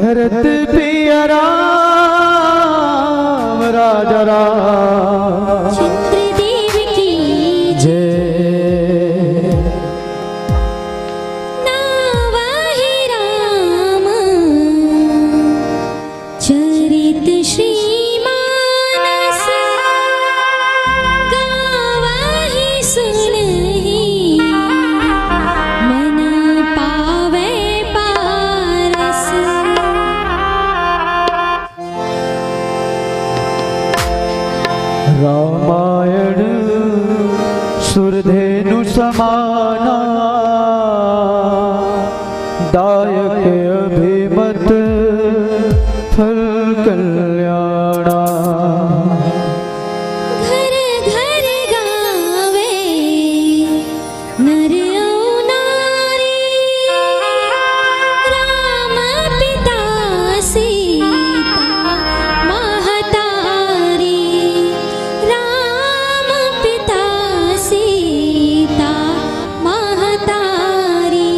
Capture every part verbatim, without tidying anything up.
भरत पिया राम राजा राम। चित्रदेव की जय। नावा हे राम चरित श्री मानस, गावा हे सुनहि मन पावे पारस। रामायण सुरधेनु समाना, दायक अभिमत फल कल्याणा। घर घर गावे नर अउ नारी, राम पिता सीता महतारी, राम पिता सीता महतारी।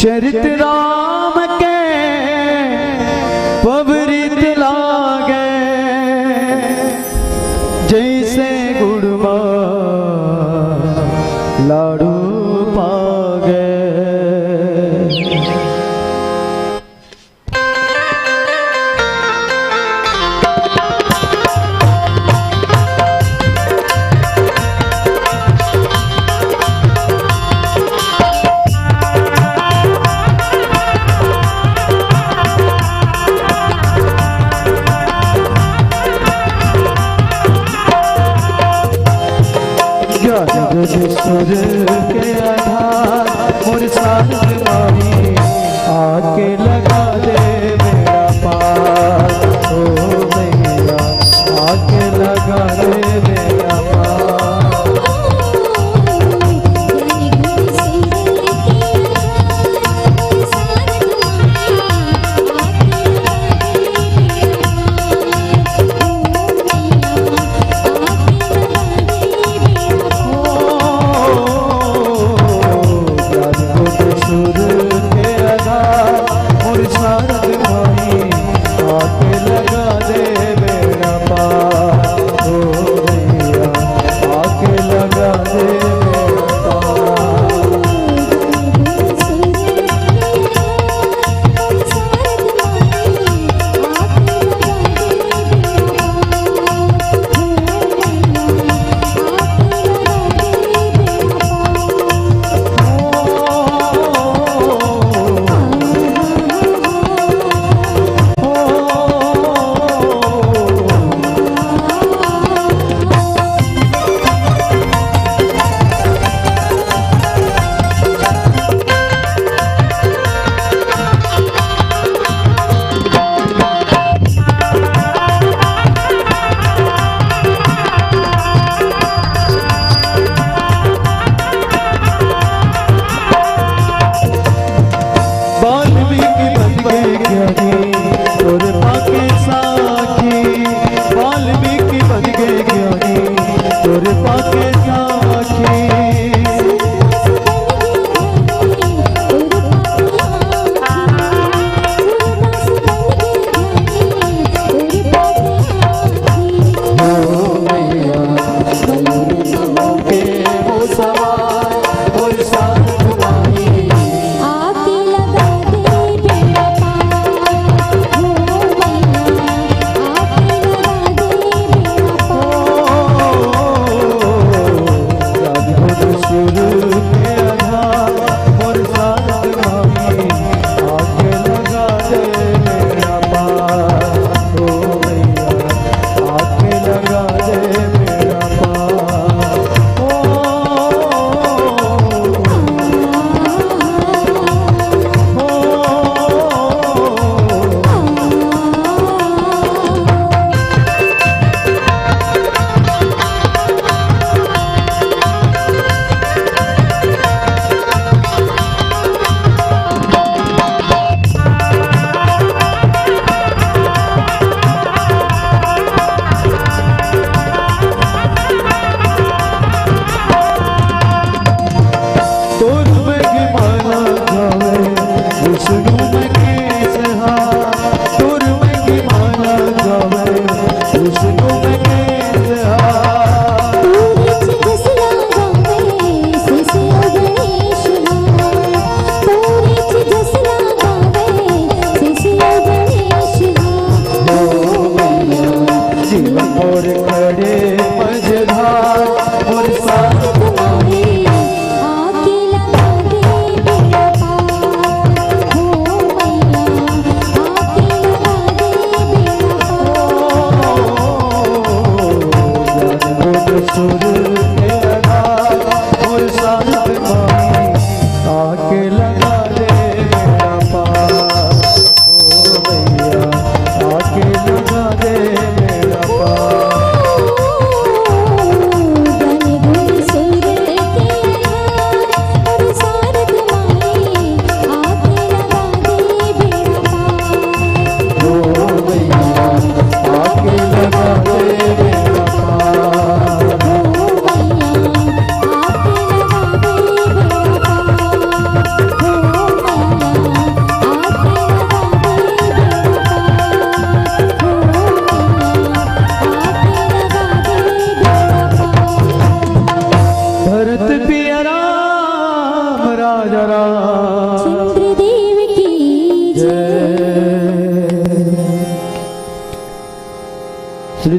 चरित राम के पबरित लागे, जइसे गुड़ म लाडू पागे। ज्ञान गुण सुर के आधार मोर साथ माही, आके लगा दे बेड़ा पार। ओ मैया, आके लगा दे बेड़ा पार।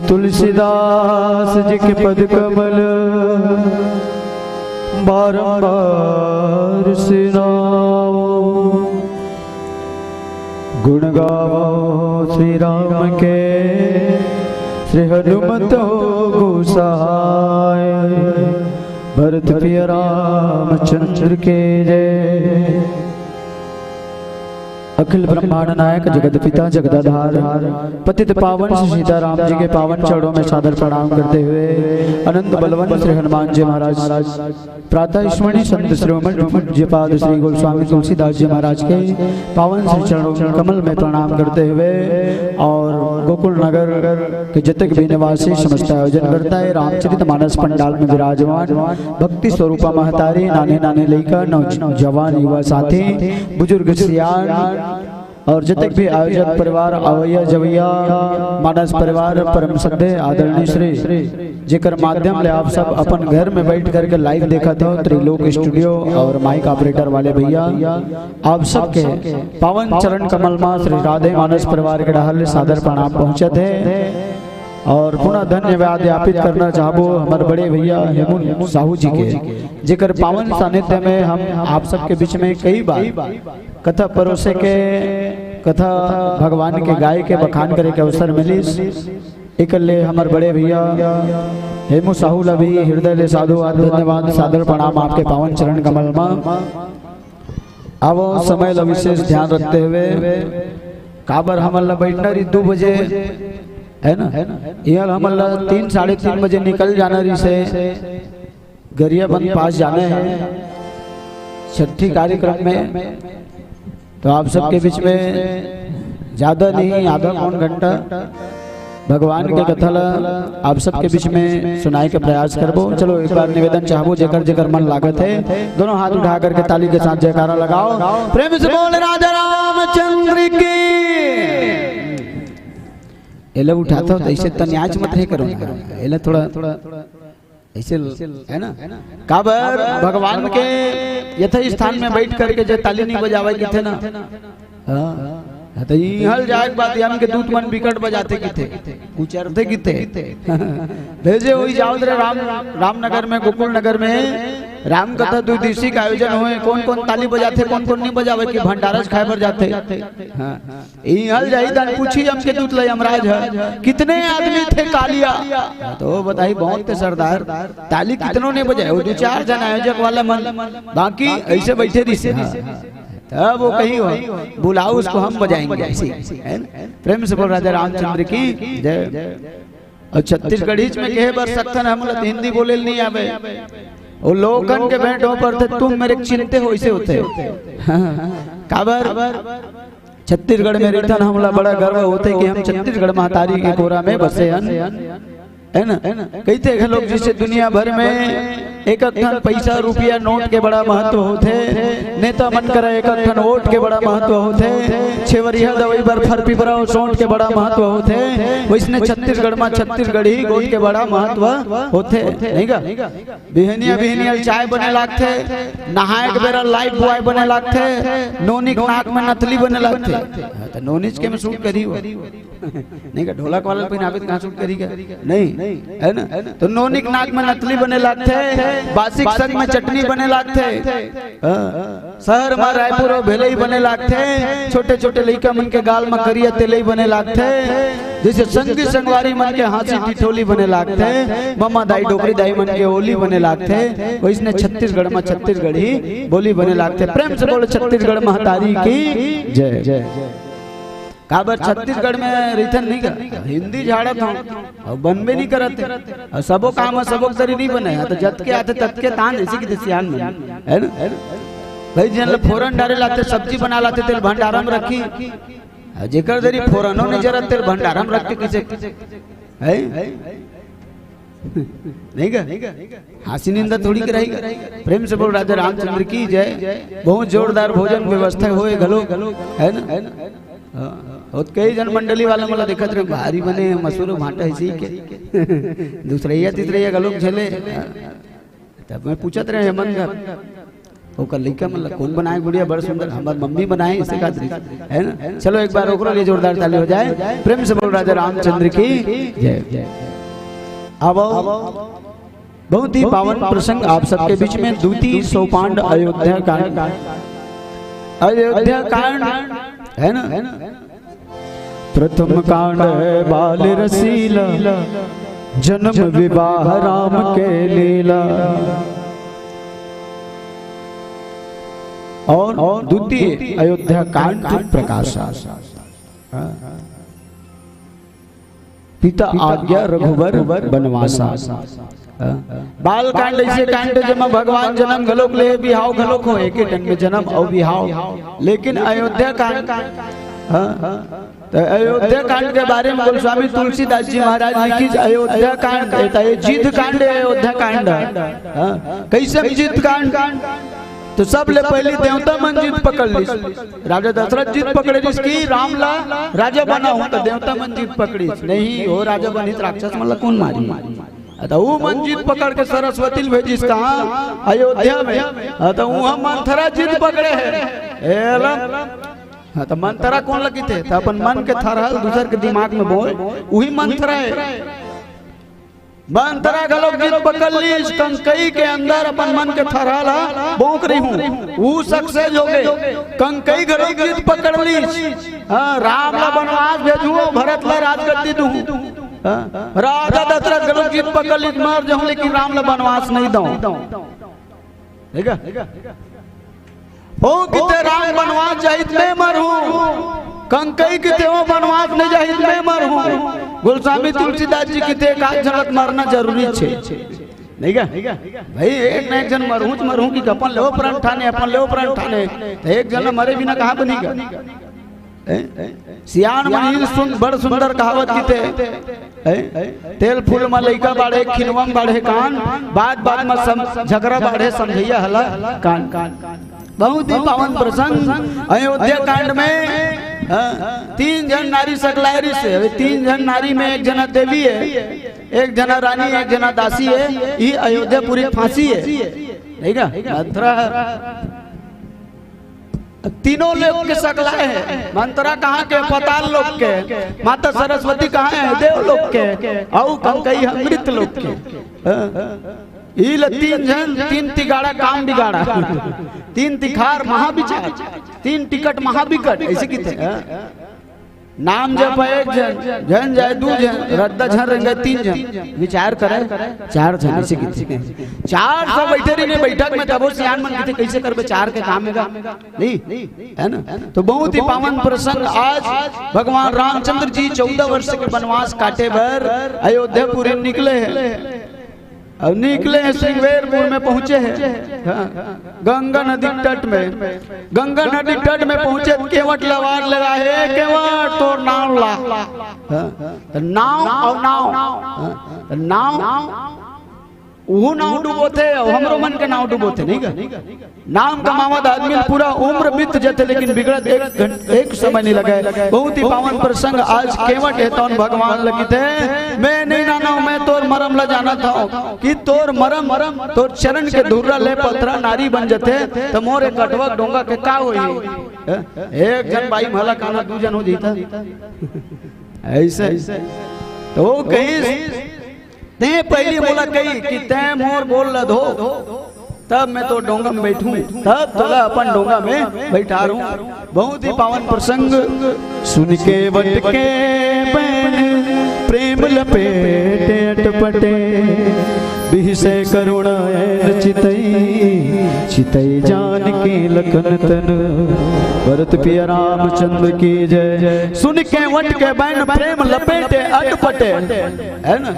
तुलसीदास जी के पद कमल बारंबार सुनाओ। गुण गावो श्री राम के, श्री हनुमत हो गुसाय। भरत प्रिय रामचंद्र के जय। अखिल ब्रह्मांड नायक, जगत पिता, जगदाधार, पतित पावन श्री सीताराम जी के पावन चरणों में सादर प्रणाम करते हुए, अनंत बलवंत श्री हनुमान जी महाराज, प्रातः स्मरणीय संत शिरोमणि पूज्यपाद श्री गोस्वामी तुलसीदास जी महाराज के पावन श्री चरणों कमल में प्रणाम करते हुए, और गोकुल नगर के जितने भी निवासी, समस्त आयोजन करता है, रामचरित मानस पंडाल में विराजमान भक्ति स्वरूपा महतारी, नाने नाने लइका, नौजवान युवा साथी, बुजुर्ग सियान, और जितने भी आयोजक परिवार, अवैया जवैया, मानस परिवार, परम श्रद्धे आदरणीय श्री, जेकर माध्यम ले आप सब अपन घर में बैठ करके लाइव देखत हो, त्रिलोक स्टूडियो और माइक ऑपरेटर वाले भैया, आप सबके पावन चरण कमल मा श्री राधे मानस परिवार के डहर ले सादर प्रणाम पहुंचत है। और पुनः धन्यवाद ज्ञापित करना चाहबो हमर बड़े भैया हेमू साहू जी के, जेकर पावन सानिध्य में हम आप सबके बीच में कई बार कथा परोसे के, कथा भगवान के गाय के बखान करे के अवसर मिलिस। एकर ले हमर बड़े भैया हेमू साहू ला भी हृदय ले साधुवाद, धन्यवाद, सादर प्रणाम आपके पावन चरण कमल मा। अब समय ला विशेष ध्यान रखते हुए, काबर हमन ला बैठना रही दू बजे, है ना? यहाँ हमन ला तीन, साढ़े तीन बजे निकल जाना रही से गरियाबंद पास जाने हैं छठी कार्यक्रम में। तो आप सबके बीच में ज्यादा नहीं, आधा पौन घंटा भगवान के कथा ला आप सबके बीच में सुनाए के प्रयास करबो। चलो, एक बार निवेदन चाहबो, जेकर जेकर मन लागत है, दोनों हाथ उठा करके ताली के साथ जयकारा लगाओ, प्रेम से बोल राजा रामचंद्र की। एला उठाता हो तो ऐसे तन्याच मत रहे करो ना। एला थोड़ा ऐसे ल-, है ना? काबर भगवान के यथा स्थान में बैठ करके जे ताली नहीं बजावे किथे ना, हाँ, तो इहल जाए के बाद यम के दूत मन बिकट बजाते किथे, कुचरते किथे। भेजे हुई जाओ रे राम, रामनगर में, गोकुल नगर में राम कथा द्विदिशी का आयोजन होए, कौन कौन ताली बजाते, कौन कौन नहीं बजावे कि भंडारा खाए बर जाते। हाँ। इहल जाई तन पूछी यम के दूत ल यमराज ह, "कितने आदमी थे कालिया?" तो बताई, "बहुत थे सरदार।" ताली कितनों ने बजाए? वो दो चार जन आयोजक वाला मन, बाकी ऐसे बैठे रही से। हाँ। तब वो कही हो, "बुलाओ उसको, हम बजाएंगे।" ऐसे, है ना? प्रेम से बोल राजा रामचंद्र की जय। और छत्तीसगढ़ी में कहे बर सकथन, हम लोग हिंदी बोले नहीं आवे। वो लोगन के भेंट हो पर थे, "तुम मेरे चिंते हो", ऐसे होते। हाँ। काबर? छत्तीसगढ़ में रहिथन, हमला बड़ा गर्व होथे कि हम छत्तीसगढ़ महतारी के कोरा में बसे हन, है ना? कहिथे घलोक जैसे दुनिया भर में एक एक ठन पैसा रुपया नोट के बड़ा महत्व होथे, नेता मन करा एक एक ठन वोट के बड़ा महत्व होथे, छेवरिया दवाई बर फर पिपरा और सोंठ के बड़ा महत्व होथे, वैसने छत्तीसगढ़ में छत्तीसगढ़ी गोठ के बड़ा महत्व होथे, नहीं का? बिहनिया बिहनिया चाय बने लागथे, नहाए के बेरा लाइफ बॉय बने लागथे, नोनिक नाक में नथली बने लागथे। हाँ, तो नोनिच के में सूट करी हो। नहीं का, ढोलक वाला पहिनावे तो कहाँ सूट करी का? नहीं, है ना? तो नोनिक नाक में नथली बने लागथे, बासिक संग में चटनी बने लागथे। हाँ। शहर म रायपुर अउ भेलई बने लागथे, छोटे-छोटे लइका मन के गाल म करिया तेलई बने लागथे, जइसे संगी संगवारी मन के हाँसी ठिठोली बने लागथे, ममा दाई डोकरी दाई मन के ओली बने लागथे, वइसने छत्तीसगढ़ म छत्तीसगढ़ी बोली बने लागथे। प्रेम से बोलो छत्तीसगढ़ महतारी की जय। काबर छत्तीसगढ़ में रहिथन नहीं का, हिंदी झाड़त हूँ अउ बनबे नहीं करत हे। अउ सबो काम ह सबो तरी नहीं बने, या तो जतके आथे ततके तान, ऐसे की सियान मन, है ना? भाई जेन ल फोरन डारे लाथे, सब्जी बना लाथे, तेल भंडारा में रखी। अउ जेकर दरी फोरनो नहीं जरत, तेल भंडारा में रख के किसे, है? नहीं का? हाँसी निंदा थोड़ी कराई। प्रेम से बोल राजा रामचंद्र की जय। बहुत जोरदार भोजन व्यवस्था होए घलो, है ना? हाँ। और कई जन मंडली वाला मोला देखत रहे, भारी बने मसूर भांटा इसी के। दूसरैया तीसरैया घलो झले। तब मैं पूछत रहे हेमंत घर, ओकर लइका मन ला कोन बनाए गुड़िया, बड़ सुंदर, हमर मम्मी बनाए, इसे का दृश्य है ना। चलो एक बार ओकरो लिए जोरदार ताली हो जाए, प्रेम से बोल राजा रामचंद्र की जय। अब बहुत ही पावन प्रसंग आप सबके बीच में, दूती सोपान अयोध्या कांड, अयोध्या कांड है ना। प्रथम कांड है बाल रसीला, जन्म विवाह राम के लीला। और द्वितीय अयोध्या कांड प्रकाशा। हाँ। पिता आज्ञा रघुवर बनवासा। हाँ। बाल कांड ऐसे कांड जेमा भगवान जन्म घलोक ले, बिहाव घलोक हो, एक ही टन में जन्म अउ बिहाव। लेकिन अयोध्या कांड, हाँ, तो अयोध्या कांड के बारे में गोस्वामी तुलसीदास जी महाराज लिखिस, अयोध्या कांड, ये तो ये जिद कांड है, अयोध्या कांड। हाँ, कैसे जिद कांड? तो सबले पहली देवता मन जिद पकड़ लिस। राजा दशरथ जिद पकड़े रिस कि राम ला राजा बनाहूं, तो देवता मन जिद पकड़िस, नहीं, वो राजा बनही त राक्षस मन ला कोन मारही? हाँ, तो वो मन जिद पकड़ के सरस्वती ल भेजिस कहाँ? अयोध्या में। हाँ, तो वहाँ मंथरा जिद पकड़े है। एलम। हाँ, तो मंथरा कोन ला किथे? तो अपन मन के थरहा ल दूसर के दिमाग में बोए, वही मंथरा है। मंथरा घलोक जिद पकड़ लिस, कंकई के अंदर अपन मन के थरहा ला बोक रही हूँ, वो सक्सेस हो गए। कंकई घलोक जिद पकड़ लिस, हाँ, राम ला बनवास भेजहूँ, भरत ला राजगद्दी दूँ। हाँ, राजा दशरथ घलोक जिद पकड़ लिस, मर जाहूँ लेकिन राम ला बनवास नहीं दूँ। ठीक है? ओ किथे राम बनवास जाही त मैं मरहूं, कंकई किथे ओ बनवास नहीं जाही त मैं मरहूं। गोस्वामी तुलसीदास जी किथे एक आध झन ला त मरना जरूरी छे, नहीं का? भाई, एक न एक झन मरहूं च मरहूं कि अपन लेव प्रण ठाने, अपन लेव प्रण ठाने, तो एक झन ला मरे बिना कहाँ बनी का? हैं? सियान मन ही सुन, बड़ सुंदर कहावत किथे, हैं? तेल फूल म लइका बाढ़े, खिनवा म बाढ़े कान, बात बात म सम-, झगड़ा बाढ़े, समझइया हला कान। बहुत ही पावन प्रसंग अयोध्या कांड में, हाँ, तीन झन नारी सकलाय रिस हे। अभी तीन झन नारी में एक झना देवी है, एक झना रानी, एक झना दासी है। ये अयोध्यापुरी फांसी है, ठीक है? मथुरा तीनों लोक के सकलाय हे। मंथरा कहाँ के? पताल लोक के। माता सरस्वती कहाँ हे? देव लोक के। अउ कंकई ह मृत लोक के। हाँ। ई ल तीन झन, तीन तिगाड़ा काम बिगाड़ा। तीन तिखार महाविचार, तीन टिकट महाविकट, ऐसे किथे, हाँ। नाम जप एक झन, झन जाय दू झन, रद्दा झन रेंगे तीन झन, विचार करे चार झन, ऐसे किथे। चार सौ बैठे रहिन बैठक में, तभो सियान मन किथे, कैसे करबे, चार के काम हे गा? नहीं, है ना? तो बहुत ही पावन प्रसंग आज भगवान रामचंद्र जी चौदह वर्ष के वनवास काटे बर अयोध्यापुरी निकले हे। अब निकले हे, सिंगवेरपुर में पहुंचे हे, हाँ, गंगा नदी तट में। गंगा नदी तट में पहुंचे त केवट ल आवाज लगाए, "हे केवट, तोर नाव ला।" हाँ, त नाव अउ नाव, हाँ, त नाव, उहू नाव डुबोथे अउ हमरो मन के नाव डुबोथे, नहीं का? नाम कमावत आदमी ल पूरा उम्र बीत जथे, लेकिन बिगड़त एक घं-, एक समय नहीं लगे। बहुत ही पावन प्रसंग आज केवट हे तौन भगवान ल किथे, "मैं नहीं नानव, मैं तोर मरम ल जानत हौं, कि तोर मरम, तोर चरण के धुर्रा ले पथरा नारी बन जथे, त मोर ए कटवा डोंगा के का होही?" हैं? एक झन बाई म हला काना, दू झन हो जहिता। ऐसे। त ओ कहिस, "तैं पहिली मोला कही कि तैं मोर गोड़ ल धो, तब मैं तोर डोंगा म बैठहूं, तब तोला अपन डोंगा में बैठारहूं।" बहुत ही पावन प्रसंग। सुन केवट के बैन प्रेम लपेटे अटपटे, बिहसे करुण ऐन चितई, चितई जानकी लखन तन। भरत पिया रामचंद्र की जय। सुन केवट के बैन प्रेम लपेटे अटपटे, है ना?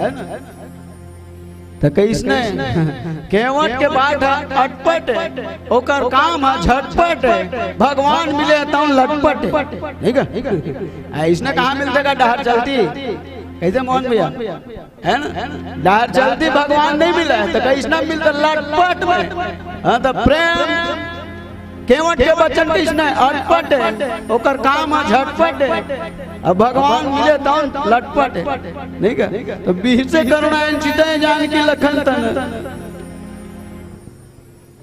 त कइसने केवट के बाट ह अटपट हे, ओकर काम ह झटपट हे, भगवान मिले तौन लटपट हे, ठीक हे? अइसने कहाँ मिलथे गा डहर चलती? कइसे मोहन भैया, है ना? डहर चलती भगवान नहीं मिले, त कइसने मिलथे? लटपट में। हाँ, त प्रेम केवट के बचन कइसने अटपट हे, ओकर काम ह झटपट हे, अब भगवान मिले तौन लटपट हे, ठीक हे? त बिहसे करुण ऐन चितई जानकी लखन तन।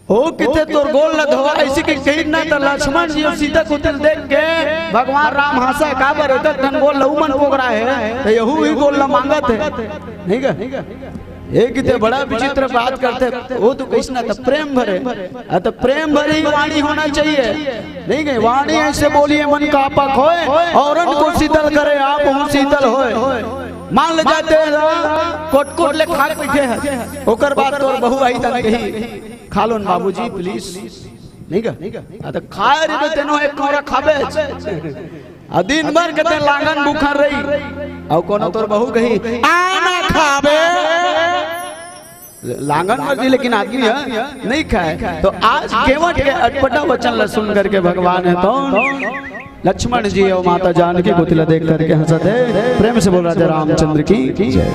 ओ किथे तोर गोड़ ल धोवा, अइसे के कहिस ना, त लक्ष्मण जी अउ सीता कोति ल देख के भगवान राम हाँसय, काबर एक ठन गोड़ ल उमन पोगरा हे, त यहू ही गोड़ ल मांगत हे, नहीं का? ए किथे बड़ा विचित्र बात करथे, ओ तो कहिस ना, त प्रेम भरे, आ, त प्रेम भरे ही वाणी होना चाहिए, नहीं कहे, वाणी ऐसे बोलिए मन कापक होय, औरन को शीतल करे, आप हूँ शीतल होय। मान ले जाते हैं, कोट कोट ले खाक बैठे हैं, ओकर बाद तोर बहू आई तन कही, "खा लो न बाबूजी, please।" नहीं का? आ, त खाए रहिबे तेनो एक कौरा खाबे। आ, दिन भर के ते लांगन भूखन रही। अउ कोनो तोर बहू कही, "आ ना खाबे।" लांगन मर जी, लेकिन आदमी ह नहीं खाय। तो आज केवट के अटपटा वचन ल सुन करके भगवान ह तो लक्ष्मण जी अउ माता जानकी कोति ल देख करके हंसत हे। प्रेम से बोल राजा रामचंद्र की जय।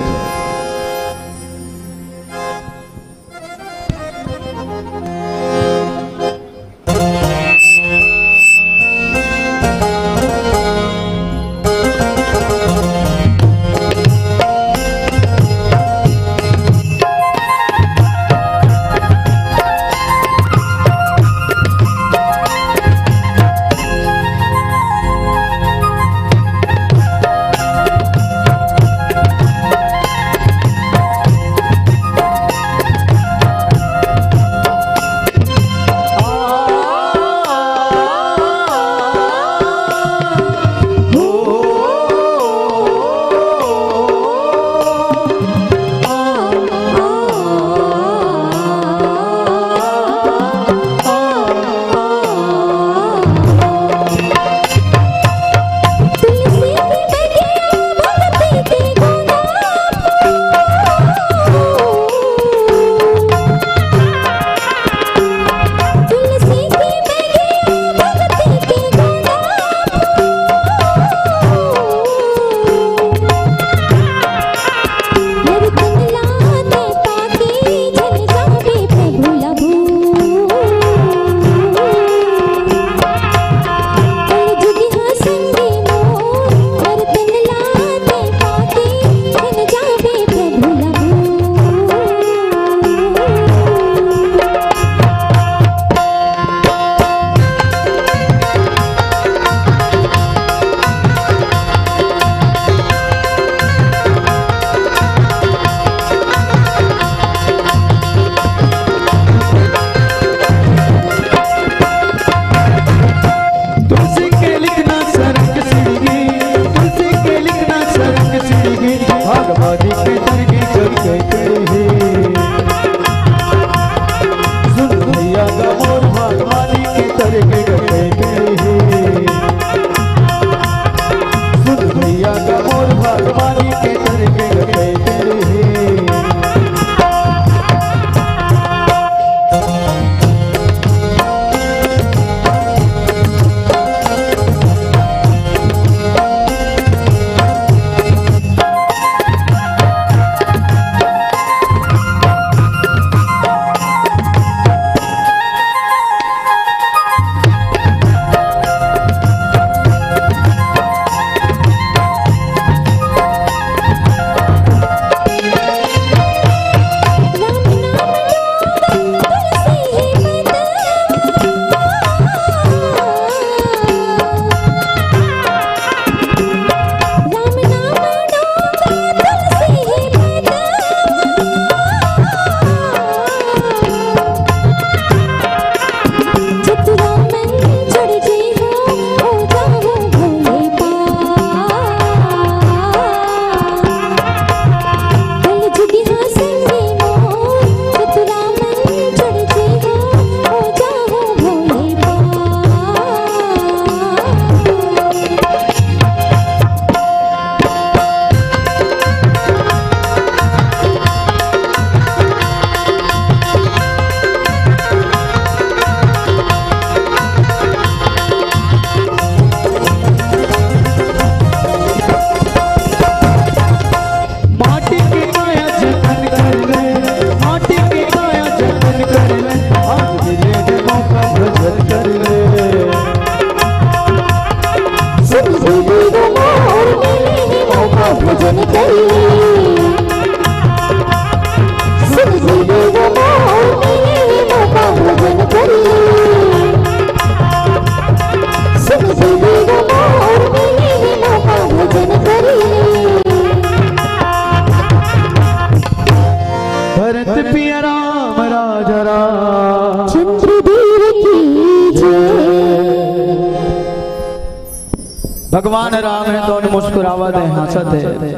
भगवान राम हे तौन मुस्कुरावत हे, हंसत हे।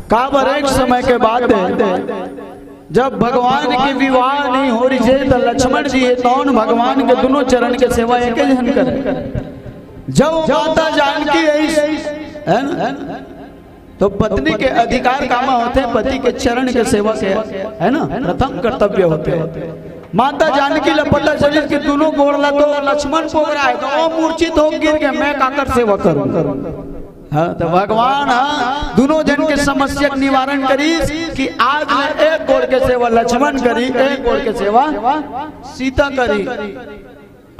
काबर एक समय के बात हे, जब भगवान के विवाह नहीं हो रही हे, त लक्ष्मण जी हे तौन भगवान के दोनों चरण के सेवा एके झन करे। जब माता जानकी हे, हे ना, तो पत्नी के अधिकार कामा होथे, पति के चरण के सेवा के, हे ना, प्रथम कर्तव्य होथे। माता जानकी ला पता चलिस कि दोनों गोड़ ला तो लक्ष्मण पोगरा हे, तो वो मूर्छित हो गिर गे, मैं काकर सेवा करूं? हाँ, तो भगवान, हाँ, दोनों जन के समस्या के निवारण करिस कि आज मैं एक गोड़ के सेवा लक्ष्मण करी, एक गोड़ के सेवा सीता करी।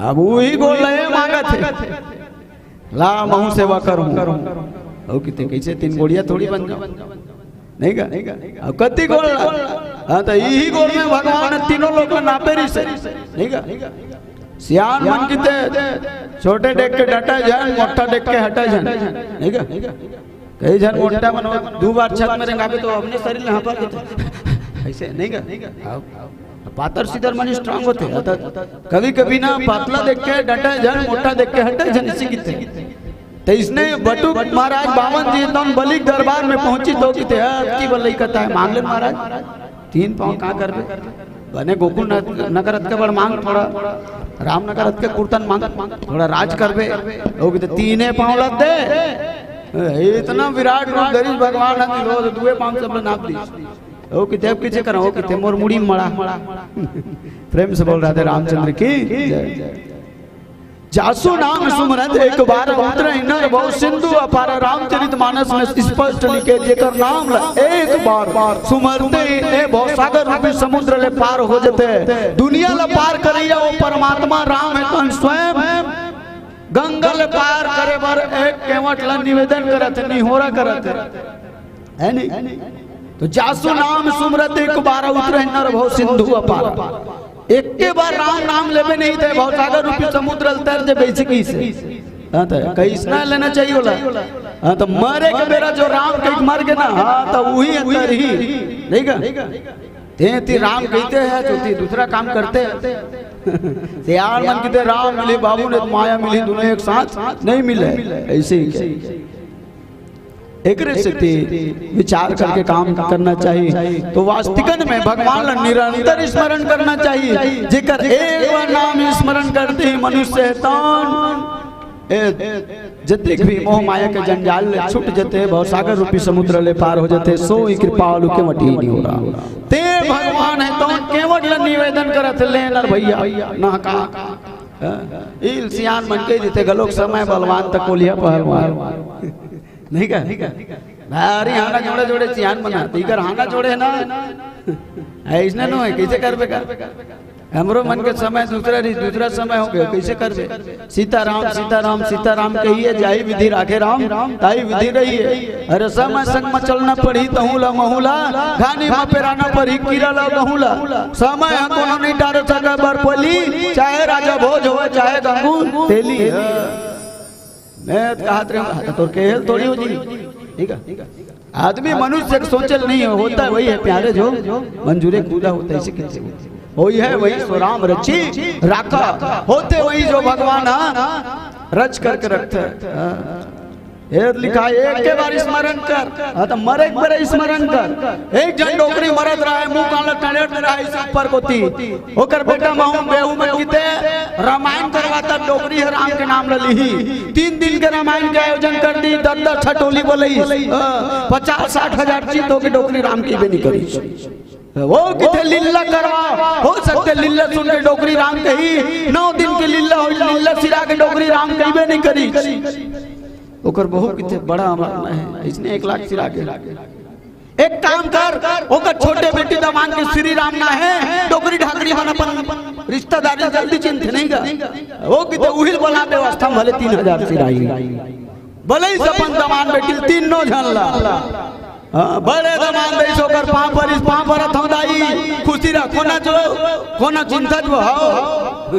अब उही गोड़ ला ये मांगत हे, ला महूं सेवा करूं। अउ किथे कइसे तीन गोड़िया थोड़ी बन जाओ, नहीं का? अब कति गोड़ ला? हाँ, तो इही गोड़ में भगवान तीनों लोग ला नापे रहिस हे, नहीं का? सियान मन किथे, छोटे डेग के डटे झन, मोटा डेग के हटे झन, नहीं का? कई झन मोटा मन दू बार छत में रेंगाबे तो अपने शरीर में हफर देथे, अइसे नहीं का? अब पातर सीतर मन strong होथे। त कभी-कभी ना पतला देख के डटे झन, मोटा देख के हटे झन, इसी किथे। त इसने बटुक महाराज बामन जी तौन बलि के दरबार में पहुंचिस तो किथे, "अब की बलई कथा हे, मांग ले महाराज, तीन पांव का करबे? बने गोकुल न-, नगर अतके बड़ मांग, थोड़ा राम नगर अतके कुरतन मांग, थोड़ा राज करबे।" ओ किथे, "तीने पांव ला दे।" ए, इतना विराट रूप धरिस भगवान ह, रोज दुए पांव सब ला नाप दिस। ओ किथे, "अब कइसे करंव?" ओ किथे, "मोर मुड़ी मड़ा।" प्रेम से बोल राधे रामचंद्र की जय। जासु नाम सुमरत एक बार, उतरहि नर भव सिंधु अपार। रामचरित मानस में स्पष्ट लिखे, जेकर नाम ला एक बार सुमरथे, ए भव सागर रूपी समुद्र ले पार हो जथे। दुनिया ला पार करइया वो परमात्मा राम हे, तौन स्वयं गंगा ले पार करे बर एक केवट ला निवेदन करत हे, निहोरा करत हे, हे नहीं? तो जासु नाम सुमरत एक बार, उतरहि नर भव सिंधु अपार। एके बार राम नाम लेबे नहीं त भवसागर रूपी समुद्र ल तर जे बेचकी से। हाँ, त कइसना लेना चाहिए ओला। हाँ, त मरे के बेरा जो राम कहि के मर गे ना, हाँ, त उही अंदर ही, नहीं का? ते ती राम कहिथे हे, तो ती दूसरा काम करथे। सियान मन किथे, "राम मिलही बाबू, नहीं तो माया मिलही, दोनों एक साथ नहीं मिले।" अइसे ही कहे। एकरे सेती विचार करके काम करना चाहिए। तो वास्तिकन में भगवान ला निरंतर स्मरण करना चाहिए। जेकर एक बार नाम स्मरण करते ही मनुष्य हे तौन ए, जतेक भी मोह माया के जंजाल ले छूट जथे, भवसागर रूपी समुद्र ले पार हो जथे, सोई कृपालु केवट ही निहोरा। ते भगवान हे तौन केवट ला निवेदन करत हे, ले नर भइया, नहका। हाँ, इल सियान मन कहि देथे, गलोक समय बलवान त कोलिया पहलवान। नहीं का? भारी हाना जोड़े जोड़े सियान मन हे, इकर हाना जोड़े ना। अइसने नो हे, कइसे करबे का? हमरो मन के समय दूसरा रही, दूसरा समय हो गयो, कइसे करबे? सीताराम, सीताराम, सीताराम कहिए, जाही विधि राखे राम, ताही विधि रहिए। अरे समय संग में चलना पड़ही, तहूँ ला महूँ ला, घानी में पेराना पड़ही, कीरा ला गहूँ ला। समय ह कोनो नहीं टार सके बर पली, चाहे राजा भोज हो, चाहे गंगू तेली। मैं तो कहत रहे हूँ, तोर केहल थोड़ी हो जी, ठीक है? आदमी मनुष्य के सोचल नहीं हो, होता वही है प्यारे जो मंजूरे कूदा होता है, इसी के होता है। वही है, वही सो राम रची राखा, होते वही जो भगवान, हाँ, रच करके रखते हैं। हाँ। ये लिखा है, एक के बार स्मरण कर, हाँ, तो मरे एक बार स्मरण कर। एक जन डोकरी मरत रहा है, मुंह कान ला टंडेर रहा है, इस ऊपर कोती। ओकर बेटा महू बेहू में किते रामायण करवाता, डोकरी ह राम के नाम ल लिही। तीन दिन के रामायण के आयोजन कर दी, दस दस ठटोली बोलई, हाँ, पचास साठ हजार चित होके डोकरी राम कहिबे नहीं करी। वो किथे लीला करवा, हो सकथे लीला सुन के डोकरी राम कही, नौ दिन के लीला हो, लीला सिरा के डोकरी राम कहिबे नहीं करी। ओकर बहू किथे बड़ा अमर है, इसने एक लाख सिरा के। एक काम कर, ओकर छोटे बेटी दमान के श्री राम ना है, डोकरी ढाकरी मन अपन रिश्तेदारी जल्दी चिन्हथे नहीं गा। वो किथे उहिल बना व्यवस्था भले तीन हजार सिराही। भले ही अपन दमान बेटी तीनों झन ला। हाँ, बड़े दमान बेटी ओकर पाँव पर, इस पाँव पर अथौंदाई, खुशी रह, कोना जो, कोना चिंता जो, हाँ।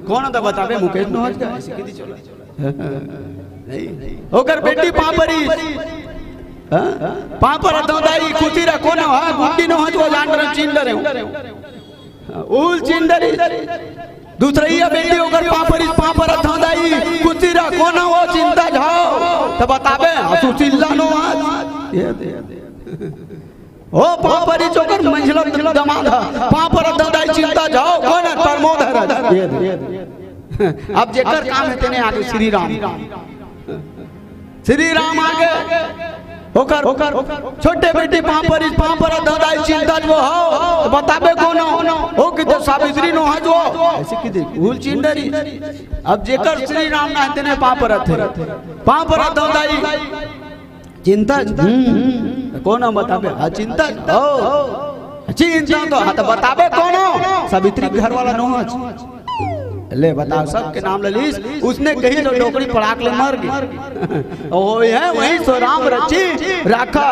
कोना तो बताबे मुकेश नोहज का, ऐसे किती चला। नहीं। ओकर बेटी पाँव परी। हाँ? पाँव पर अथौंदाई, खुशी रह, कोना, हाँ, गुड्डी नोहज वो जान रहे, चिन्ह रहे हो। हाँ, उल चिन्ह रही। दूसरैया बेटी ओकर पाँव परी, पाँव पर अथौंदाई, खुशी रह, कोना वो चिंता जाओ। बताबे, हाँ, सुशील ला नोहस। ये दे। ओ, पाँव परी चोकर मंझला दमाद ह। पाँव परत ददाई चिंता जाओ, कोन ह? प्रमोद हरस। ये दे। अब जेकर काम हे तेने आगे श्री राम। श्री राम आगे। ओकर, ओकर छोटे बेटी पाँव परी, पाँव परत ददाई चिंता जो हो, तो बताबे कोन हो? ओ कि तो सावित्री नोहस वो। ऐसे कि दे, भूल चिंडरी। अब जेकर श्री राम ना हे तेने पाँव परत हे। पाँव परत ददाई चिंता, हम्म, कोन हो बताबे? हाँ, चिंता, ओ, चिंता तो, हाँ, तो बताबे कोन हो? सावित्री के घर वाला नोहस। ले बताओ, सबके नाम ले लिस, उसने कही तो डोकरी पड़ाक ले मर गई। ओ है वही सो राम रची राखा।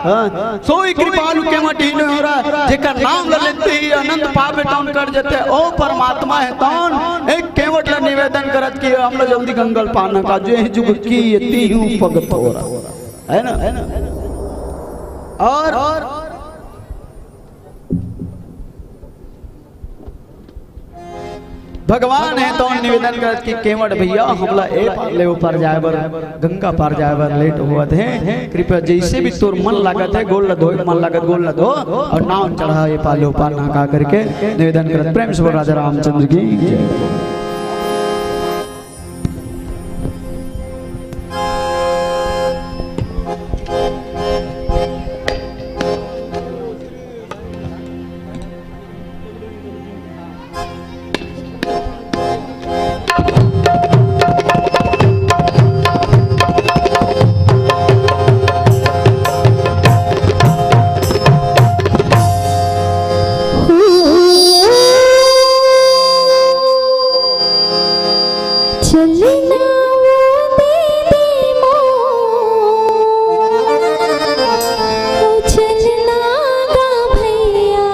हाँ। सोई कृपालु केवट ही नहीं हो रहा, जेकर नाम ले लेते ही अनंत पाप हे तौन कट जाते। ओ परमात्मा हे तौन, एक केवट ला निवेदन करत कि हमला जल्दी गंगा ल पार नहका, जे ही जुग की ये तीहूं पग थोरा। है ना? और भगवान हे तौन निवेदन करत कि केवट भैया, हमला ए पार ले ओ पार जाए बर, गंगा पार जाए बर लेट होवत हे। कृपया जैसे भी तोर मन लागत हे, गोड़ ल धोए, मन लागत गोड़ ल धो, और नाव चढ़ा ए पार ले ओ पार नहका करके निवेदन करत प्रेम से बोल राजा रामचंद्र की जय। चलना वो दे दे मोर, ओ चलना गा भैया।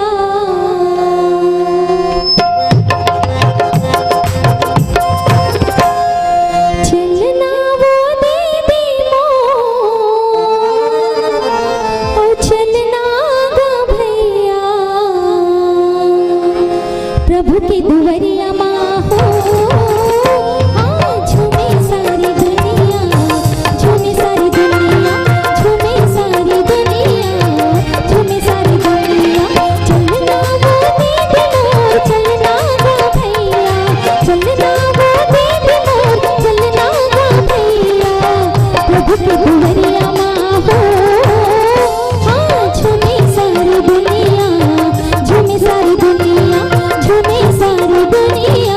चलना वो दे दे मोर, ओ चलना गा भैया। प्रभु के दुवरिया मा हो, हाँ, झूमे सारी दुनिया, झूमे सारी दुनिया, झूमे सारी दुनिया, झूमे सारी दुनिया। चलना वो दे दे मोर, चलना वो भैया, चलना वो दे दे मोर, चलना वो भैया। प्रभु के दुवरिया मा हो, हाँ, झूमे सारी दुनिया, झूमे सारी दुनिया, झूमे सारी दुनिया।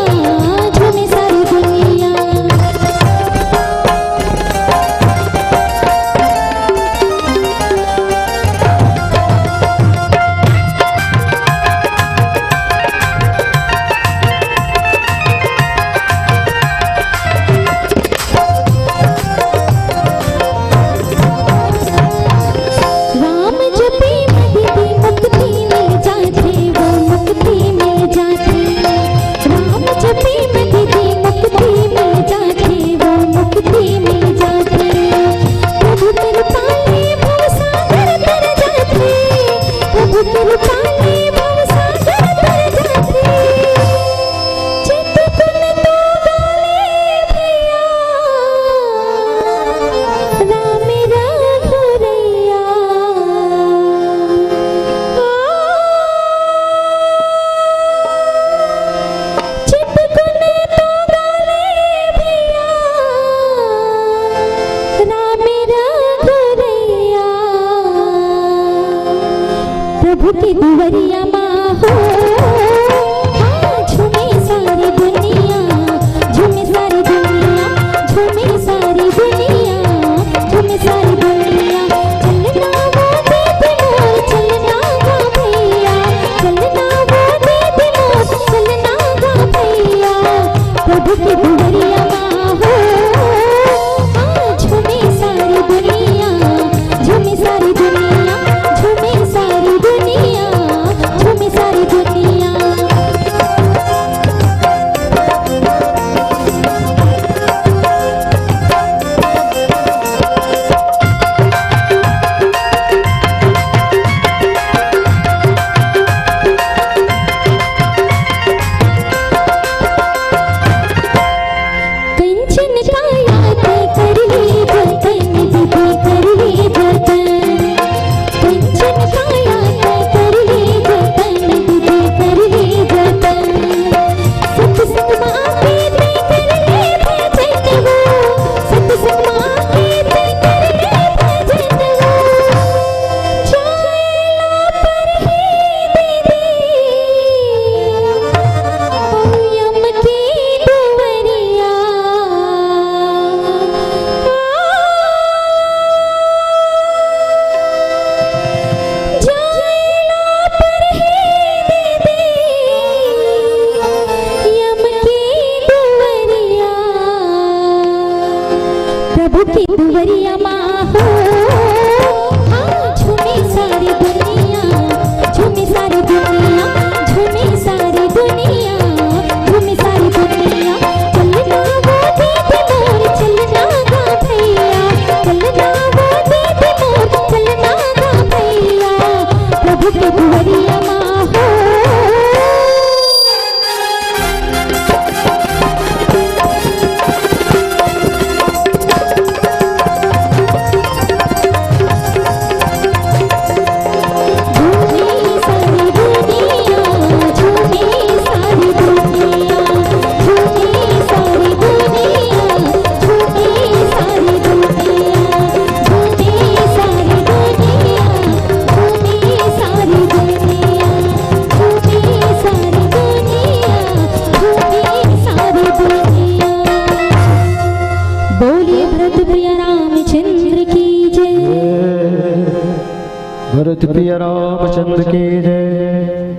प्रिय रामचंद्र की जय।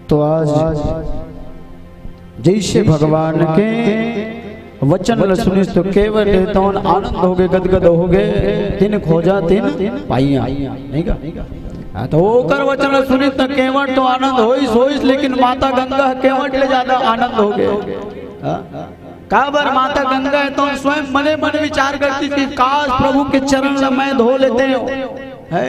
तो आज जैसे भगवान के वचन ल सुनिस तो केवट तौन आनंद होगे, गदगद होगे, तिन खोजा तिन पाइया, नहीं का? हाँ, तो ओकर वचन ल सुनिस तो केवट तो आनंद होइस, होइस, लेकिन माता गंगा केवट ले ज्यादा आनंद होगे। हाँ? काबर माता गंगा हे तौन स्वयं मने मन विचार करतिस कि काश प्रभु के चरण ल मैं धो लेतेंव। हे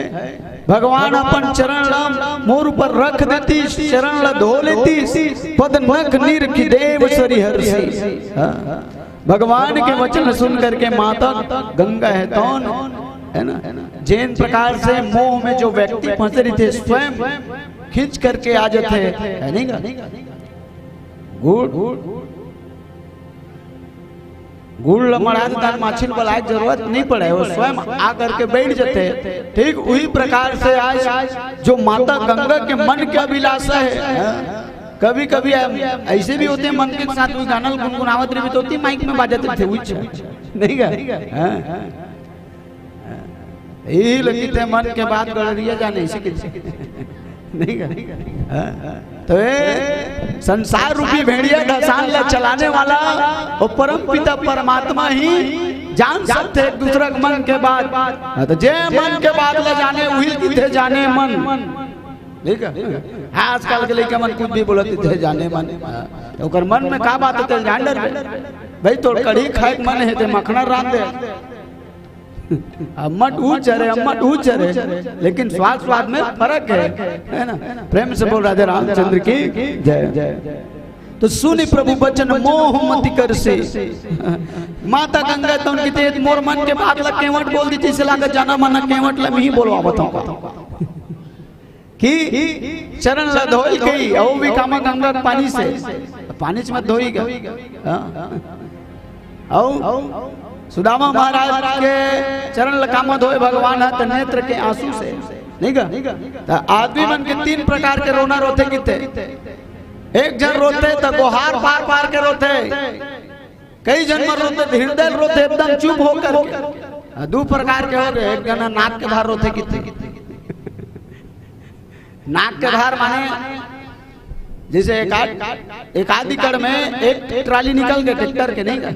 भगवान अपन चरण ल मोर ऊपर रख देतिस, चरण ल धो लेतिस, पद नख निरखि देव सरि हरषि। हाँ। भगवान के वचन सुन करके माता गंगा हे तौन, है ना, जेन प्रकार से मोह में जो व्यक्ति फंसे रहिथे स्वयं खींच करके आ जाथे, है नहीं का? गुड़, गुड़ ल मढ़ा देथन, माछी ल बलाए के जरूरत नहीं पड़े, वो स्वयं आ करके बैठ जाथे। ठीक वही प्रकार से आज जो माता गंगा के मन के अभिलाषा हे, हाँ, कभी कभी ऐसे भी होथे, मन के साथ कोई गाना ल गुनगुनावत रहिबे तो ओती माइक में बाजत रहिथे, उच्च, नहीं का? हाँ। यही लगी थे मन के बात गड़रिया जाने इसी के नहीं का? हाँ। तो ये संसार रूपी भेड़िया ढसान ला चलाने वाला वो परम पिता परमात्मा ही जान सकथे एक दूसरा के मन के बात। हाँ, तो जे मन के बात ला जाने उही ल किथे जाने मन। ठीक है? आजकल के लइका मन कुछ भी बोलत थे जाने मन। हाँ। तो ओकर मन में का बात हे तेला जान डरबे। भाई तोर कढ़ी खाए के मन हे ते मखना रांध दे। अम्मट ऊ चरे, अम्मट ऊ चरे, लेकिन स्वाद स्वाद में फर्क हे, है ना? प्रेम से बोल राधे रामचंद्र की जय। तो सुनि प्रभु बचन मोह मति करषि। माता गंगा तौन किथे मोर मन के बात ला केवट बोल दिस, इसे लागत जाना माना केवट ला मैं ही बोलवावत हौं कि चरण ला धोई कही, अउ भी कामा गंगा के पानी से, पानी से मत धोई गा। हाँ। अउ सुदामा महाराज के चरण ल कामा धोए भगवान ह, त नेत्र के आंसू से, नहीं का? त आदमी मन के तीन प्रकार के रोना रोथे किथे। एक झन रोथे त गोहार पार पार के रोथे, कई झन मन रोथे त हृदय ल रोथे एकदम चुप होकर के। आ, दू प्रकार के हो गए, एक झन नाक के धार रोथे किथे। नाक के धार माने जैसे एक आध, एक आध एकड़ में एक ट्राली निकल के ट्रैक्टर के, नहीं का?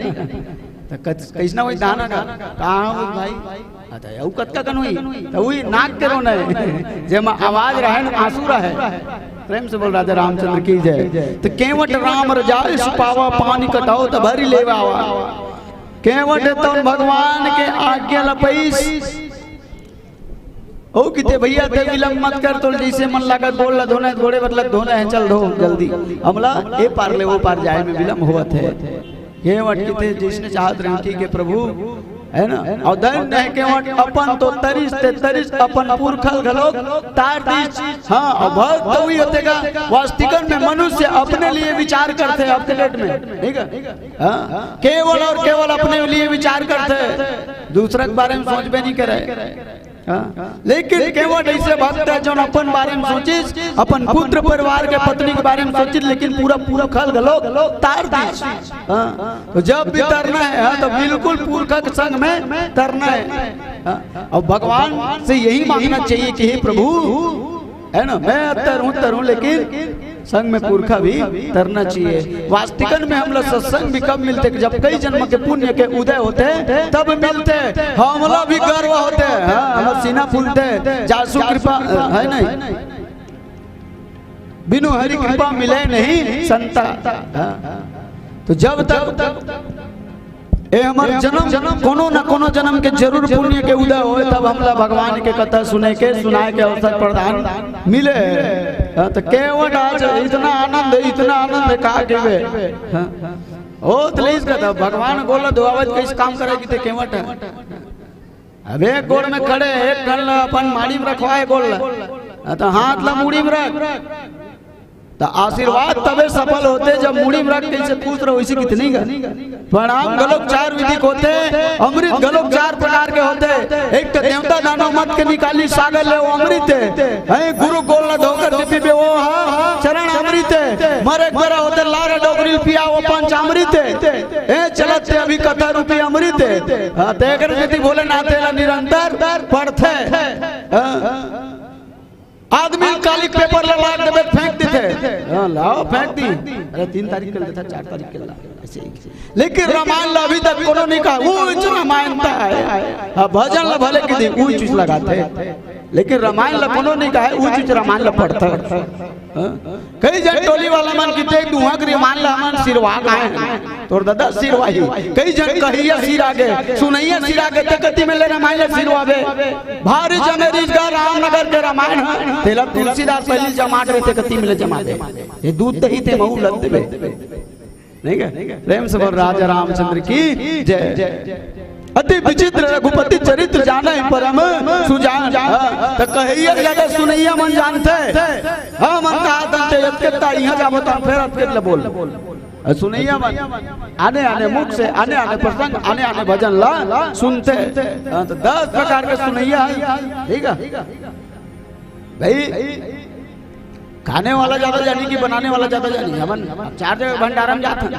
त कत-, कैसना होही धान का? कहाँ होही भाई? हाँ, त अउ कतका कन होही? त वही नाक के रोना हे, जेमा आवाज रहे न आंसू रहे। प्रेम से बोल राधे रामचंद्र की जय। त केवट राम रजाइस पावा, पानी कटावत भरि लेवा आवा। केवट तौन भगवान के आज्ञा ल पाइस। ओ किथे भैया, ते विलंब मत कर, तोला जैसे मन लागत बोल ला, धोना हे, घोड़े बदलत धोना हे, चल धो जल्दी, हमला ए पार ले ओ पार जाए में विलंब होवत हे। केवट किथे जैसने चाहत रहे, ठीक हे प्रभु, है ना? अउ धन्य हे केवट, अपन तो तरिस ते तरिस, अपन पुरखा ल घलो तार दिस। हाँ, अउ भक्त तो वही होथे गा, वास्तविकन में मनुष्य अपने लिए विचार करथे, अपने पेट में, ठीक है? हाँ, केवल अउ केवल अपने लिए विचार करथे, दूसरा के बारे में सोचबे नहीं करे। हाँ? लेकिन केवट ऐसे भक्त हे, जौन अपन बारे में सोचिस, अपन पुत्र परिवार के पत्नी के बारे में सोचिस, लेकिन पूरा पुरखा ल घलो तार दिस। हाँ? तो जब भी तरना हे, हाँ, तो बिल्कुल पुरखा के संग में तरना हे। हाँ? अउ भगवान से यही मांगना चाहिए कि हे प्रभु, है ना, मैं अत्तर हूँ, तर हूँ, लेकिन संग में पुरखा भी तरना चाहिए। वास्तविकन में हमला सत्संग भी कब मिलथे? जब कई जन्म के पुण्य के उदय होथे, तब मिलथे। हमला भी गर्व होथे, हाँ, हमर सीना फूलथे, जासु कृपा, अ, है नहीं? बिनु हरि कृपा मिले नहीं संता। हाँ। तो जब तक ए हमर जन्म, कोनो न कोनो जन्म के जरूर पुण्य के उदय होय, तब हमला भगवान के कथा सुने के, सुनाए के अवसर प्रदान मिले। हाँ, त केवट आज इतना आनंद हे, इतना आनंद हे, का कहिबे। हाँ। ओ, त ले इसका त भगवान गोड़ ल धोवावत के इस काम करे किथे केवट हे। अब एक गोड़ में खड़े, एक ठन ल अपन माड़ी में रखवाए गोड़ ल। हाँ, त हाथ ल मुड़ी में रख। त आशीर्वाद तबे सफल होथे, जब मुड़ी में रख के इसे खुश रहो, इसे कितनी गा। प्रणाम घलोक चार विधि के होथे, अमृत घलोक चार प्रकार के होथे। एक तो देवता दानव मत के निकाली सागर ले, वो अमृत हे। हैं, गुरु गोड़ ल धोकर जे पीबे, वो हा चरण अमृत हे। मरे के बेरा होथे लार डोकरी ल पिया, वो पंचामृत हे। ए, चला चलत हे अभी कथा रूपी अमृत हे। हाँ, त एकर सेती भोलेनाथ एला निरंतर पढ़थे। हाँ। आदमी काली paper ला लाके देबे, फेंक देथे। हाँ, लाओ, फेंक दी। अरे, तीन तारीख के देथा, चार तारीख के ला। ऐसे ही। लेकिन रामायण ला अभी तक कोनो नहीं कहा, उहिच रामायण त हे। हाँ, भजन ला भले कि दी, उहिच लगाथे। लेकिन रामायण ला कोनो नहीं कहा, उहिच रामायण ला पढ़थे। हाँ? कई झन टोली वाला मन किथे, तुंहर रामायण ला हमन सिरवा के आए हन। तोर ददा सिरवाही। कई झन कहइया सिरा गे, सुनइया सिरा गे, ते कति में ले रामायण ला सिरवाबे। भारी जमे रिहिस गा रामनगर के रामायण ह, तेला तुलसीदास पहिली जमात रहिथे, कति में ले जमाबे। ये दूध दही ते महू लद देबे। नहीं क्या? प्रेम से बोल राजा रामचंद्र की जय। अति विचित्र रघुपति चरित्र जानहि परम सुजान। हाँ, त कहइया ज्यादा सुनइया मन जानथे। हाँ, मन कहा दंते यतकेता इहाँ जाबो त फेर अतकेत ल बोल। अउ सुनइया मन आने आने मुख से आने आने प्रसंग आने आने भजन ला सुनथे। हाँ, त दस प्रकार के सुनइया हे। ठीक हे भाई, खाने वाला ज्यादा जानी कि बनाने वाला ज्यादा जानी? हमन चार जगह भंडारा में जात हन,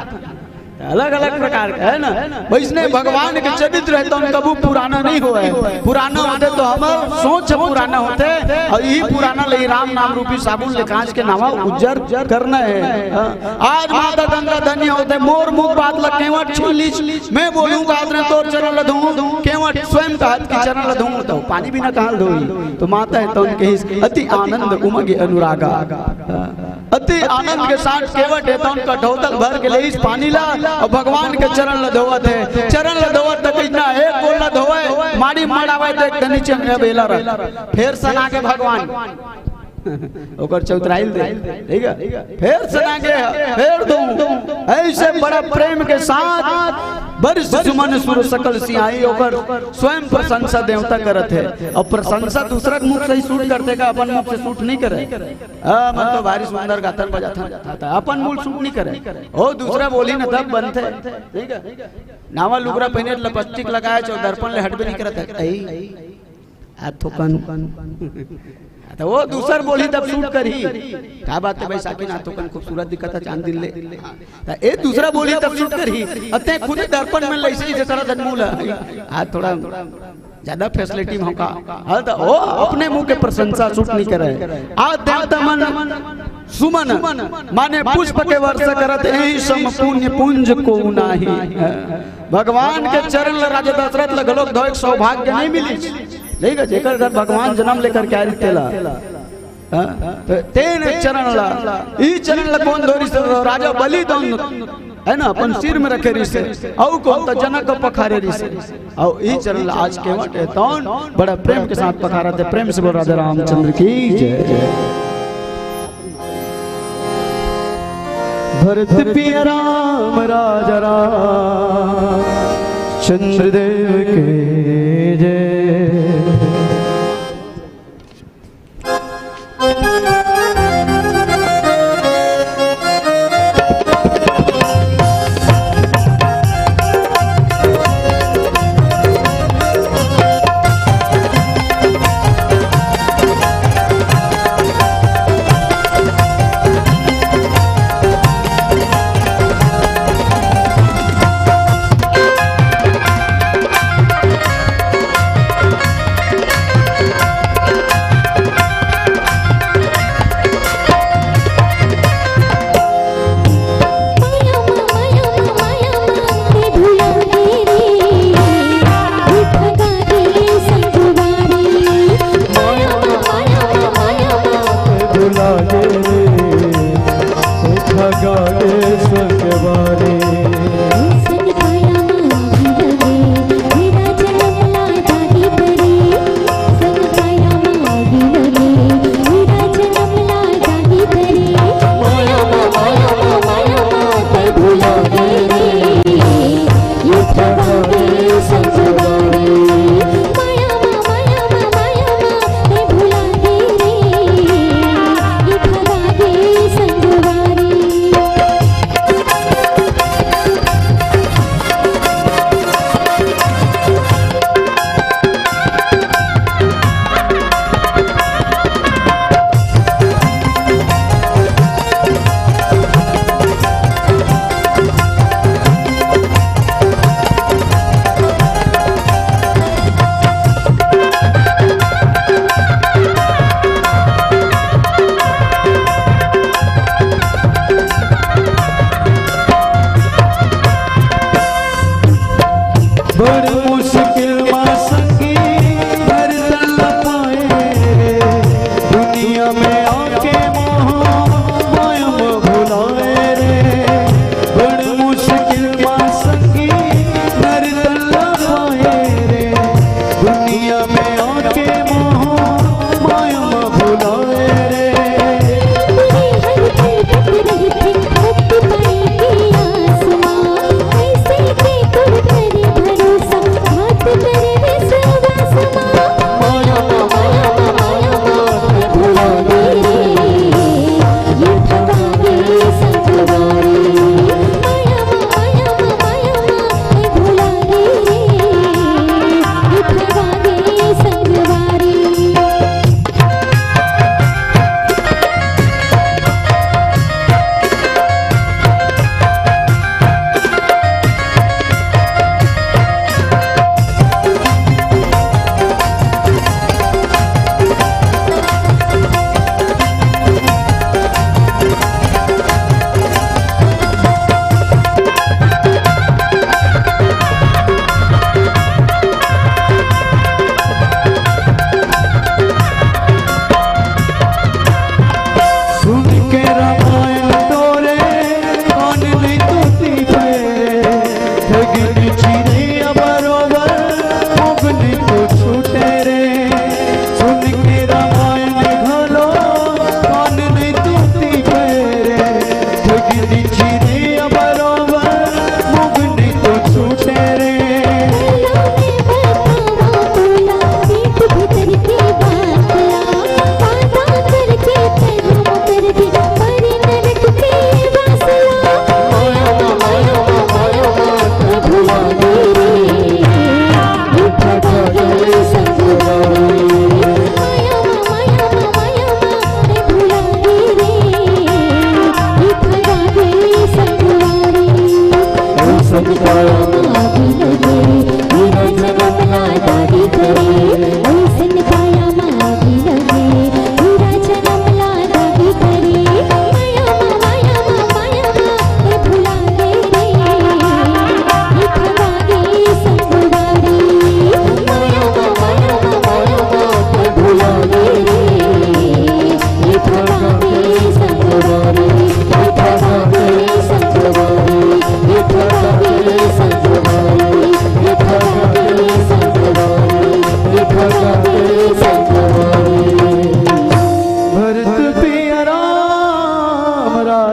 अलग-अलग प्रकार के, है ना? वइसने भगवान के चरित्र हे, त उनका वो पुराना नहीं होय। पुराना होथे त हमर सोच पुराना होथे, अउ इही पुराना ले राम नाम रूपी साबुन ले कांच के नावा उज्जर करना हे। हाँ। आज माता गंगा धन्य होथे, मोर मुख बात ल केवट छीन लिस, मैं बोलूं कादर तोर चरण ल धोऊं, केवट स्वयं कहत कि चरण ल धोऊं, त पानी बिना कहाँ ल धोई? त माता हे त उनके हिस अति आनंद उमगे अनुरागा। हाँ। अति आनंद के साथ केवट हे त उनका धोतल भर के लेइस पानी ला अउ भगवान के चरण ल धोवत हे। चरण ल धोवत त कइसना एक गोड़ ल धोवय, माड़ी मड़ावय, देख त नीचे में बेला रख। फेर सना के भगवान ओकर चौतराइल दे, ठीक हे? फेर सना के, फेर दूं। ऐसे बड़ा प्रेम के साथ बरिस सुमन सुर सकल सियाई, ओकर स्वयं प्रशंसा देवता करत हे। अउ प्रशंसा दूसरा के मुख से ही shoot करथे का, अपन मुख से shoot नहीं करे। हाँ, मन तो भारी सुंदर गाथन बजाथन, त अपन मुंह shoot नहीं करे। ओ दूसरा बोलही न तब बनथे, ठीक हे? नावा लुगरा पहिने, lipstick लगाए, चो दर्पण ले हटबे नहीं करत हे। ऐ, आ थोकन। त ओ दूसर बोलही तब shoot करही। का बात हे बैसाखी ना, थोकन खूबसूरत दिखत हे चांद दिन ले। त ए दूसरा बोलही तब shoot करही। अउ ते खुद दर्पण में लइसे ही जतरा धन मूल हे। आ थोड़ा ज्यादा facility में होका। हाँ, त ओ अपने मुंह के प्रशंसा shoot नहीं करे। आ देवता मन सुमन माने पुष्प के वर्षा करत, एहि सम पुण्य पुंज कोउ नाहीं। भगवान के चरण ल राजा दशरथ ल घलोक धोए के सौभाग्य नहीं मिलिस। नहीं गा, जेकर घर भगवान जन्म लेकर के आए तेला। हाँ? त तेन चरण ल, ई चरण ल कोन धोरिस? राजा बलि दउन, है ना, अपन सिर में रखे रिहिसे। अउ कोन त जनक पखारे रिहिसे। अउ ई चरण ल आज केवट हे तउन बड़ा प्रेम के साथ पखारत हे। प्रेम से बोल राजा रामचंद्र की जय। भरत पिया राम राजा राम चंद्र देव के जय।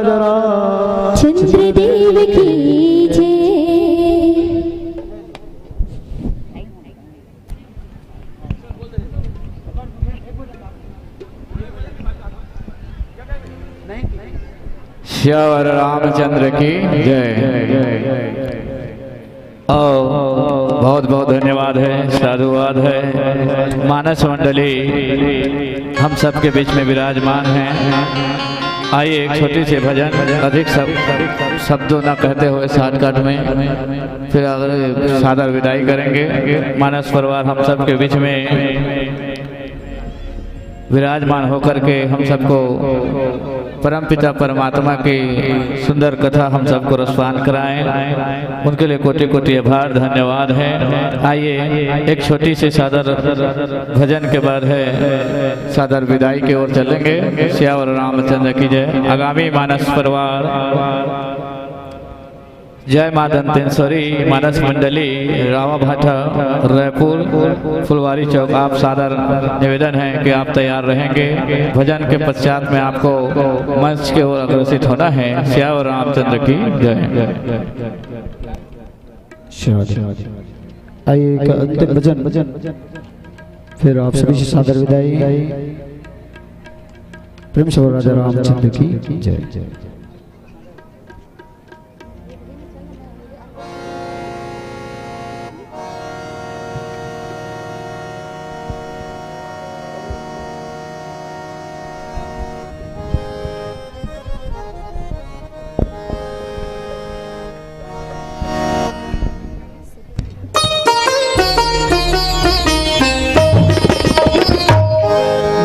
राम चंद्र देव की जय। सियावर रामचंद्र की जय। और बहुत बहुत धन्यवाद है, साधुवाद है। मानस मंडली हम सबके बीच में विराजमान है। आइए, एक छोटी सी भजन, अधिक सब शब्दों ना कहते हुए शॉर्टकट में फिर अगले सादर विदाई करेंगे। मानस परिवार हम सबके बीच में विराजमान होकर के हम सबको परमपिता परमात्मा की सुंदर कथा हम सबको रसपान कराएं, उनके लिए कोटि कोटि आभार, धन्यवाद है। आइए, एक छोटी सी सादर भजन के बाद है सादर विदाई की ओर चलेंगे। सियावर रामचंद्र की जय। आगामी मानस परिवार जय माँ दंतेश्वरी मानस मंडली रावा भाटा रायपुर फुलवारी चौक, आप सादर निवेदन है कि आप तैयार रहेंगे। भजन के पश्चात में आपको मंच की ओर अग्रसित होना है। सियावर रामचंद्र की जय। आइए, एक अंतिम भजन, फिर आप सभी से सादर विदाई। प्रेम से बोलो राजा रामचंद्र की जय।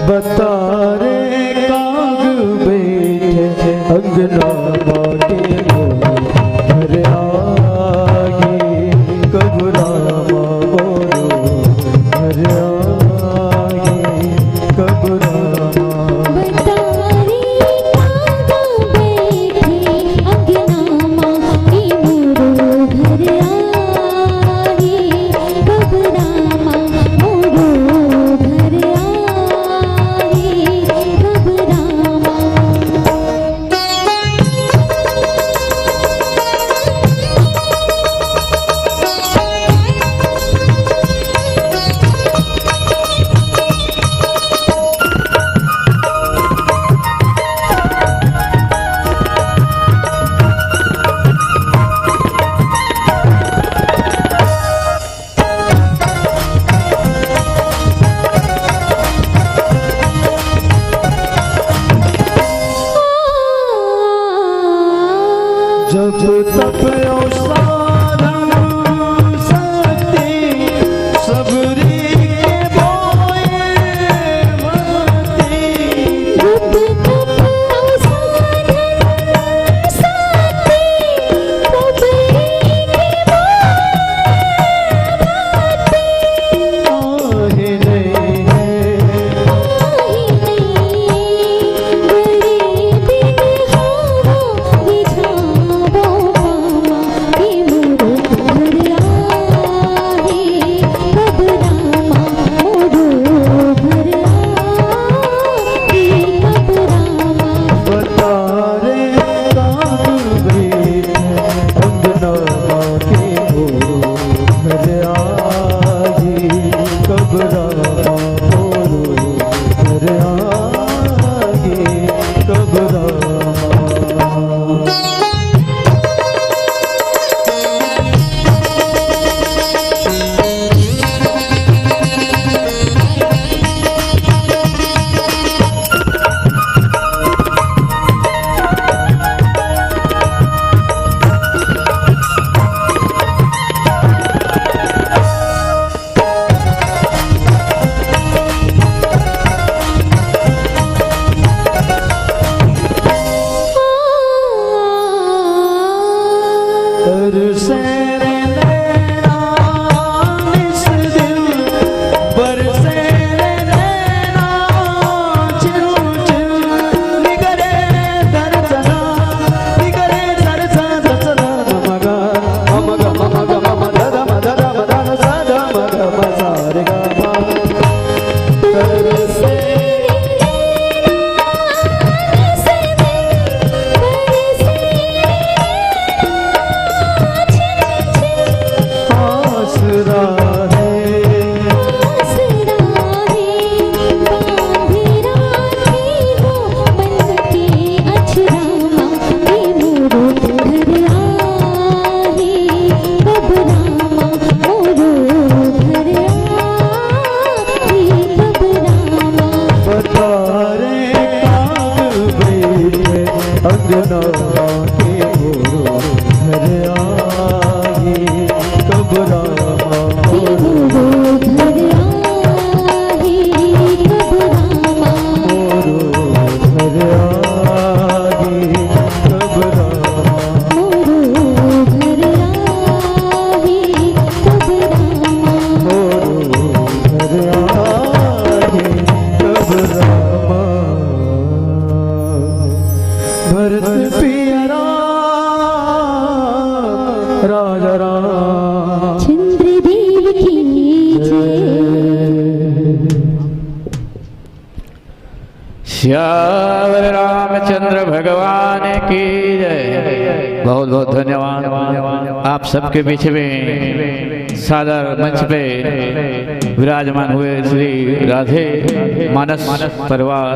बता रे काग बैठे अंगना माँ के मोर घर आगे, कब रामा मोरो घर आगे, कब रामा। बता रे काग बैठे अंगना माँ के मोरो घर आगे, कब रामा मोरो घर आगे, कब रामा। जब तप अउ साधन शक्ति सबरी के बोए मती। जब तप अउ साधन शक्ति सबरी के बोए मती। अंगना के मोरो घर आही, कब रामा मोरो घर आही, कब रामा मोरो घर आही, कब रामा मोरो घर आही, कब रामा मोरो घर आही, कब रामा। भरत पिया राम, राजा राम। चंद्रदेव की जय। सियावर रामचंद्र भगवान की जय। बहुत बहुत धन्यवाद आप सबके बीच में सादर मंच पे विराजमान हुए श्री राधे मानस परिवार।